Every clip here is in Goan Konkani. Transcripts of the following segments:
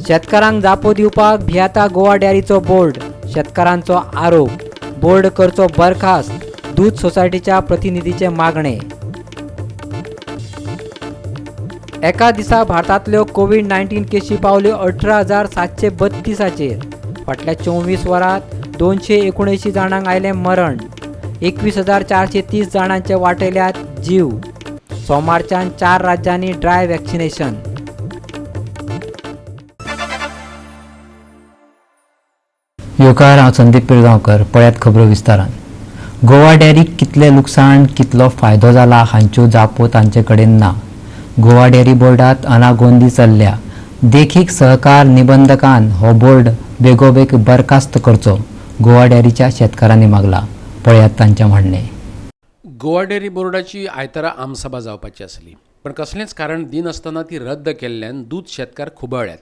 शेतकारांक जापो दिवपाक भियेता गोवा डेअरीचो बोर्ड, शेतकारांचो आरोप. बोर्ड करचो बरखास्त, दूद सोसायटीच्या प्रतिनिधीचे मागणे. एका दिसा भारतांतल्यो कोवीड-19 केशी पावल्यो 18,732चेर. फाटल्या 24 वरांत 279 जाणांक आयलें मरण. 21,430 जाणांचे वाटयल्यात जीव. सोमारच्यान 4 राज्यांनी ड्राय वॅक्सिनेशन. येवकार, हांव संदीप पिळगांवकर. पळयात खबरो विस्तारान. गोवा डेअरीक कितलें लुकसाण, कितलो फायदो जाला हांच्यो जापो तांचे कडेन ना. गोवा डेअरी बोर्डात अनागोंदी चल्ल्या. देखीक सहकार निबंधकान हो बोर्ड बेगोबेग बरखास्त करचो, गोवा डेअरीच्या शेतकारांनी मागला. पळयात तांचें म्हणणें. गोवा डेअरी बोर्डाची आयतारा आमसभा जावपाची आसली, पण कसलेंच कारण दिनासतना ती रद्द केल्ल्यान दूद शेतकार खुबळ्ळ्यात.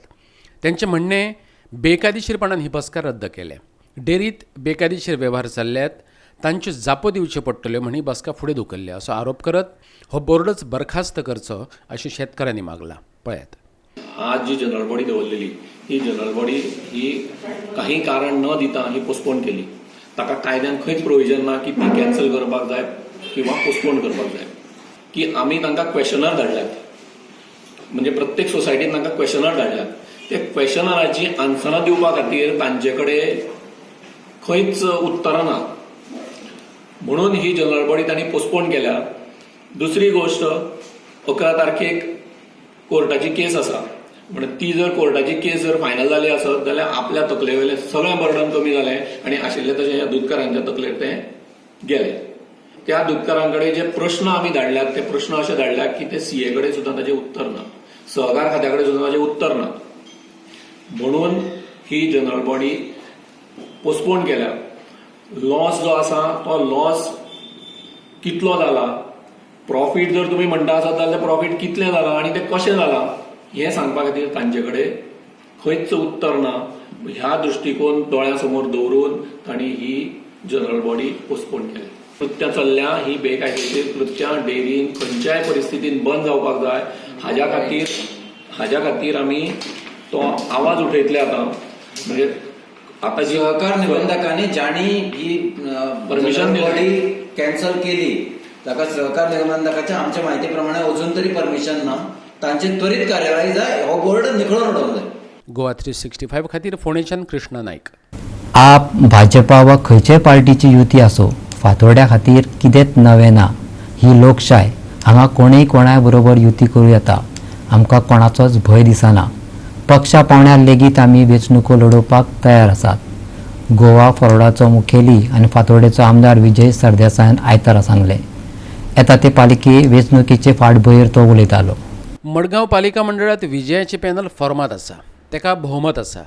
तेंचें म्हणणें, बेकायदेशीरपणान ही बसका रद्द केल्या. डेअरीत बेकायदेशीर वेव्हार चल्ल्यात, तांच्यो जापो दिवच्यो पडटल्यो म्हण ही बसका फुडें धुकल्ल्या, असो आरोप करत हो बोर्डच बरखास्त करचो अशें शेतकारांनी मागलां. पळयात. आज जी जनरल बॉडी दवरलेली, ही जनरल बॉडी ही काही कारण न दिता ही पोस्टपोन केली. ताका कायद्यान खंयच प्रोविजन ना की ती कॅन्सल करपाक जाय किंवा पोस्टपोन करपाक जाय. की आमी तांकां क्वेशनर धाडल्यात, म्हणजे प्रत्येक सोसायटीन तांकां क्वेशनर धाडल्यात. ते क्वेशनराची आन्सरां दिवपा खातीर तांचे कडेन खंयच उत्तरां ना, म्हणून ही जनरल बॉडी तांणी पोस्टपोन केल्या. दुसरी गोश्ट, 11 तारखेक कोर्टाची केस आसा. म्हण ती जर कोर्टाची केस जर फायनल जाली आसत जाल्यार आपल्या तकले वयलें सगळें बर्डन कमी जालें आनी आशिल्लें तशें ह्या दुदकारांच्या तकलेर तें गेलें. त्या दुदकारां कडेन जे प्रश्न आमी धाडल्यात, ते प्रश्न अशे धाडल्यात की ते सीए कडेन सुद्दां ताजें उत्तर ना, सहकार खात्या कडेन सुद्दां ताजें उत्तर ना, म्हणून ही जनरल बॉडी पोस्टपोन केल्या. लॉस जो आसा तो लॉस कितलो जाला, प्रॉफीट जर तुमी म्हणटा आसत जाल्यार प्रॉफीट कितलें जाला आनी तें कशें जालां हें सांगपा खातीर तांचे कडेन खंयच उत्तर ना. ह्या दृश्टिकोन दोळ्यां समोर दवरून तांणी ही जनरल बॉडी पोस्टपोन केल्या. कृत्यां चल्ल्या ही बेकायदेशीर कृत्यां डेअरीन खंयच्याय परिस्थितीन बंद जावपाक जाय. हाज्या खातीर आमी तो आवाज उठयतले. आतां म्हणजे आतां जी सहकार निबंधकांनी जांणी ही Permission दिली. बॉडी कॅन्सल केली, ताका सहकार निबंधकाच्या आमच्या माहिती प्रमाणे अजून तरी परमिशन ना. तांची त्वरीत कार्यवाही जाय, हो बोर्ड निखळून उडोवंक जाय. गोवा 365 खातीर फोंडेच्यान कृष्णा नायक. आप, भाजपा वा खंयचेय पार्टीची युती आसूं, फातोर्ड्या खातीर कितेंच नवें ना. ही लोकशाय. हांगा कोणूय कोणाय बरोबर युती करूं येता. आमकां कोणाचोच भंय दिसना. पक्षा पावंड्यार लेगीत आमी वेंचणुको लडोवपाक तयार आसात, गोवा फॉरवर्डाचो मुखेली आनी फातोर्डेचो आमदार विजय सरदेसायान आयतारा सांगलें. येता ते पालिके वेंचणुकेचे फाटभुंयेर तो उलयतालो. मडगांव पालिका मंडळात विजयाचें पॅनल फॉर्मात आसा. तेका भोवमत आसा.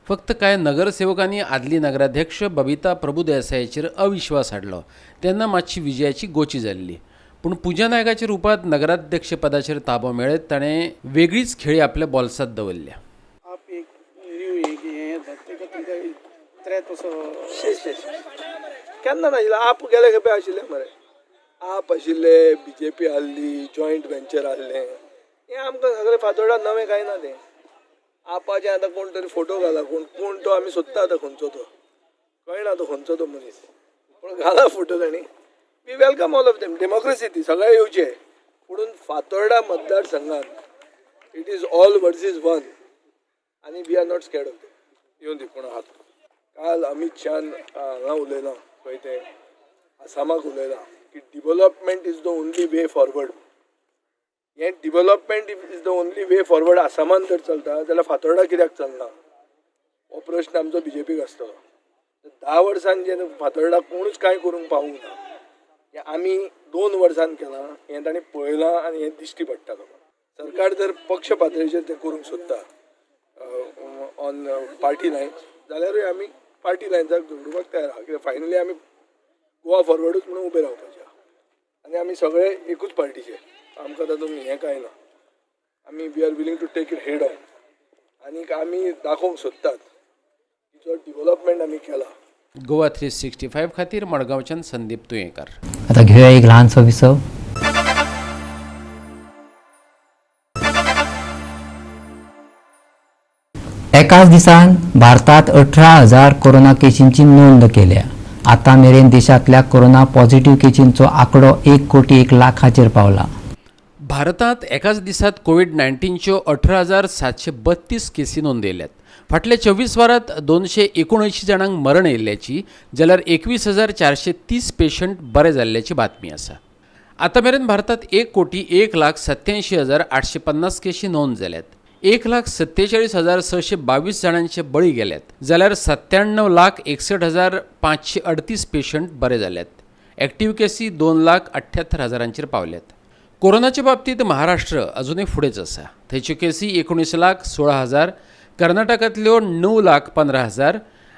फक्त कांय नगरसेवकांनी आदली नगराध्यक्ष बबिता प्रभुदेसायाचेर अविश्वास हाडलो तेन्ना मातशी विजयाची गोची जाल्ली. पूण पुजा नायकाच्या रुपांत नगराध्यक्षपदाचेर ताबो मेळत ताणें वेगळीच खेळी आपल्या बोल्सांत दवरल्या. आप एक न्यू एक हें येता, तेका तुमकां थ्रेट असो? शी शी शी. केन्ना नाशिल्लें. आप गेले खेपे आशिल्ले मरे. आप आशिल्ले, बीजेपी आहली, जॉयंट वेंचर आहलें. हें आमकां सगळें फातोर्डा नवें कांय ना तें. आपाचें आतां कोण तरी फोटो घाला. कोण कोण तो आमी सोदता आतां, खंयचो तो कळना, तो खंयचो तो मनीस, पूण घाला फोटो तांणी. We welcome all of them. Democracy ती, सगळे येवचे. पुणून फातोर्डा मतदारसंघात it is all versus one आनी we are not scared of them. येवन दी कोण हात. काल अमित शहान हांगा उलयलां, खंय तें, आसामाक उलयलां की development is the only way forward. हें development is the only way forward आसामान जर चलता जाल्यार फातोर्डा कित्याक चलना, हो प्रश्न आमचो बीजेपीक आसतलो. 10 वर्सान जे फातोर्डा कोणूच कांय करूंक पावूंक ना, हें आमी 2 वर्सान केलां, हें तांणी पळयलां आनी हें दिश्टी पडटा लोकांक. सरकार जर पक्ष पातळीचेर तें करूंक सोदता ऑन पार्टी लायन्स, जाल्यारूय आमी पार्टी लायन्साक झगडुपाक तयार आहा. कित्याक फायनली आमी गोवा फॉरवर्डूच म्हणून उबे रावपाचे आहा आनी आमी सगळे एकूच पार्टीचे. आमकां तातूंत हें कांय ना. आमी we are willing to take it head on आनीक आमी दाखोवंक सोदतात की जो डिवलपमेंट आमी केला. गोवा 365 खातीर मडगांवच्यान संदीप तुयेंकार. आता घेऊया एक ल्हानसो विसव. एकाच दिसान भारतात 18,000 कोरोना केशींची नोंद केल्या. आतां मेरेन देशांतल्या कोरोना पॉझिटिव्ह केशींचो आंकडो 1,01,00,000 पावला. भारतांत एकाच दिसात कोवीड 19च्यो 18,732 केसी नोंदयल्यात. फाटल्या 24 वरांत 279 जाणांक मरण आयिल्ल्याची जाल्यार 21,430 पेशंट बरे जाल्ल्याची बातमी आसा. आतां मेरेन भारतांत 1,01,87,850 केशी नोंद जाल्यात. 1,47,622 जाणांचे बळी गेल्यात जाल्यार 97,61,538 पेशंट बरे जाल्यात. एक्टिव्ह केसी 2,78,000 पावल्यात. कोरोनाच्या बाबतीत महाराष्ट्र अजूनय फुडेंच आसा. थंयच्यो केसी 19,16,000, कर्नाटकांतल्यो 9,15,000,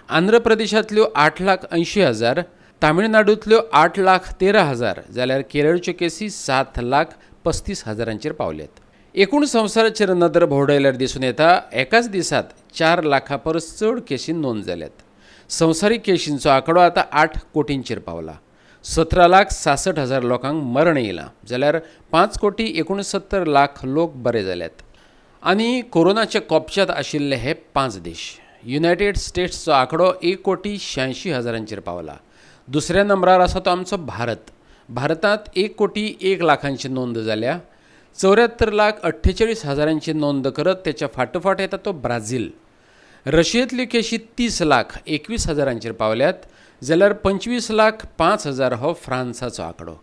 आंध्र प्रदेशांतल्यो 8,80,000, तामिळनाडूंतल्यो 8,13,000 जाल्यार केरळच्यो केसी 7,35,000 पावल्यात. एकूण संवसाराचेर नदर भोंवडायल्यार दिसून येता एकाच दिसात 4 लाखां परस चड केशी नोंद जाल्यात. संवसारीक केशींचो आंकडो आतां 8 कोटींचेर पावला. 17,66,000 लोकांक मरण येयलां जाल्यार 5,69,00,000 लोक बरे जाल्यात. आनी कोरोनाच्या कोपच्यात आशिल्ले हे 5 देश. युनायटेड स्टेट्सचो आंकडो 1,86,00,000 पावला. दुसऱ्या नंबरार आसा तो आमचो भारत. भारतांत 1,01,00,000 नोंद जाल्या. 74,48,000 नोंद करत त्याच्या फाटोफाट येता तो ब्राझील. रशियेंतल्यो केशी 30,21,000 पावल्यात जाल्यार 25,05,000 हो फ्रांसाचो आंकडो.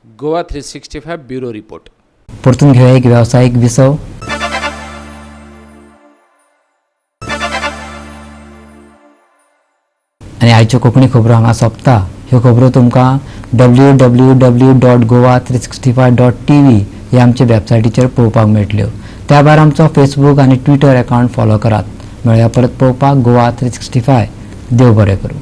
Goa 365 bureau report. परतून घेवया एक वेवसायीक विसव. आनी आयच्यो कोंकणी खबरो हांगा सोंपता. ह्यो खबरो तुमकां www.goa365.tv ह्या आमच्या वेबसायटीचेर पळोवपाक मेळटल्यो. त्या भायर आमचो फेसबूक आनी ट्विटर अकावंट फॉलो करात. मेळया परत पळोवपाक गोवा 365. देव बरें करूं.